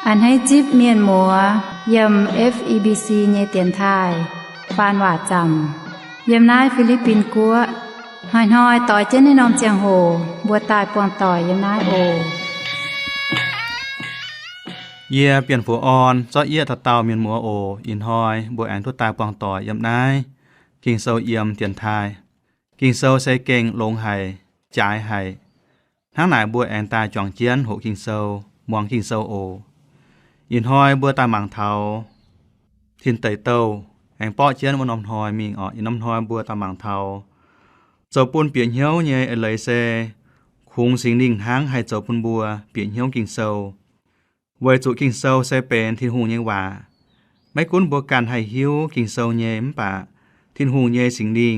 A'hneiv zipv mienh muoz yiem F E B C nyei dienx taaih faan waac zaamc yiem naaiv Fi^li^bin Guoqv. Hnoi-hnoi doix jienv naaiv norm ziangh hoc mbuo daaih buangh doic yiem naaiv oc. Yie Bienh Fuoz Orn zorqv yieqv dauh dauh mienh muoz oc. Ih hnoi mbuo aengx duqv daaih buangh doic yiem naaiv Ging-Sou yiem dienx taaih. Ging-Sou se gengh longx haic, jaaix haic. Hnangv naaic mbuo aengx daaih juangc jienv hoqc Ging-Sou, muangx Ging-Sou oc. Ih hnoi mbuo daaih mangc taux tin deic douh, aengx borqv jienv wuov norm hnoi mingh oc. Ih norm hnoi mbuo daaih mangc taux zoux bun bieqc hnyouv nyei eix leiz se kungx Singx Lingh hnangv haih zoux bun mbuo bieqc hnyouv Ging-Sou. Weic zuqc Ging-Sou se benx Tin-Hungh nyei waac. Maiv gunv mbuo ganh haih hiuv Ging-Sou nyei, mv baac Tin-Hungh nyei Singx Lingh